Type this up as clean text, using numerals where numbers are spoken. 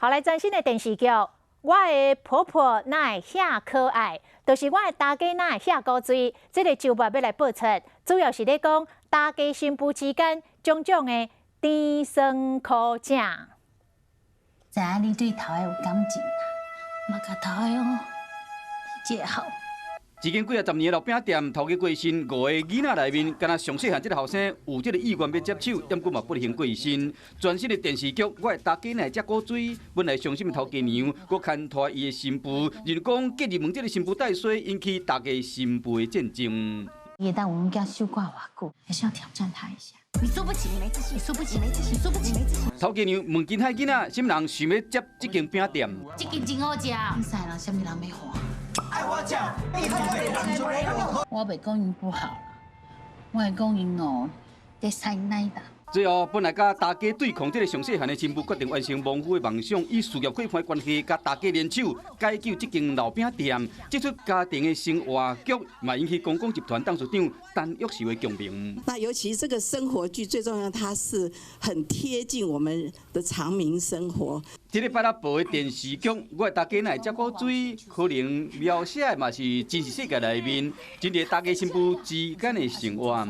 好，來全新的電視劇《我的婆婆哪會遐可愛》，就是我的大家哪會遐古錐。這个週末欲來播出，主要是咧講大家新婦之間種種的甜酸苦汫。知影你對頭的有感情，嘛共頭的哦結好。一間幾仔十年的老餅店，頭家過身，五个囡仔內面，敢若上細漢這个後生有這个意願欲接手，毋過嘛不幸過身。全新的電視劇《我的大家哪會遮古錐》，本來傷心的頭家娘，閣牽拖伊的新婦，就是講結入門這个新婦帶衰，引起大家新婦的戰爭。伊當阮囝守寡偌久，還是要挑戰他一下。你輸不起，你沒自信，輸不起，沒自信，輸不起，沒自信。頭家娘問金海囡仔，啥物人想欲接這間餅店？這間真好食。你知人啥物人欲換？我袂講𪜶不好啦，我會講𪜶哦，咧使奶啦。最後，本來佮大家對抗這个上細漢的新婦，決定完成亡夫的夢想，以事業伙伴關係，佮大家聯手解救這間老餅店。這齣家庭的生活劇，嘛引起公共集團董事長陳玉秀的共鳴。那尤其這個生活劇，最重要，它是很貼近我們的常民生活。這個拜六播的電視劇《我的大家哪會遮古錐》，可能描寫的嘛是真實世界內面，真濟大家新婦之間的生活。